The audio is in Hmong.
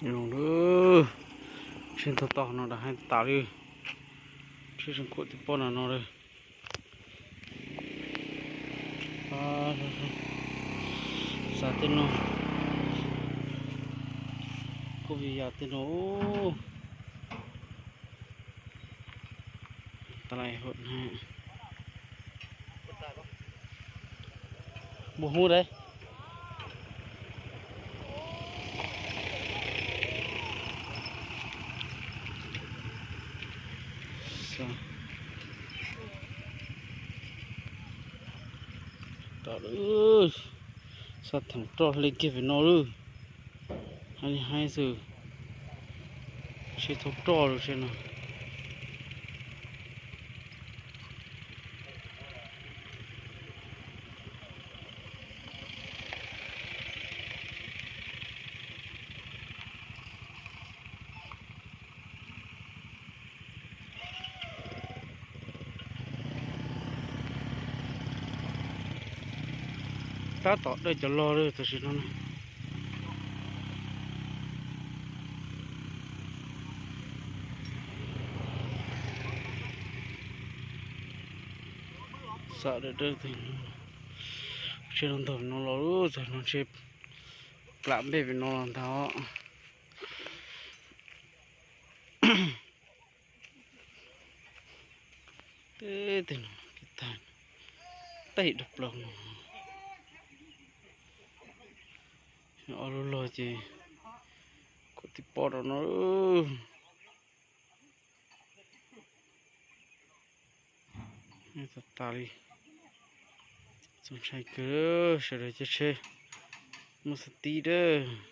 Zoo lawm, tsheb ntog toj no rov haib tas li, tsheb zeeg khuam tib pob no no lawm. Xav tej no, kuj vim yam tej no. Ua hub dab. Tom, xav theem roj hle kiag pem no lawm. Haib li haib xwb, tsheb thaub roj lawm tsheb no. Tab tom dawj cov log lawm tam sim no na. Xam dawm dawb, tsheb no ntog no los lawm, txog no tsheb plam npej pem no los ntag. Teb teg no, tag, tej dawb plaws no. Ob lub log ces kuv tib pob rau no. Tas tas li, txaus ntshai kawg, sawv daws caij tsheb muaj xab tib dab.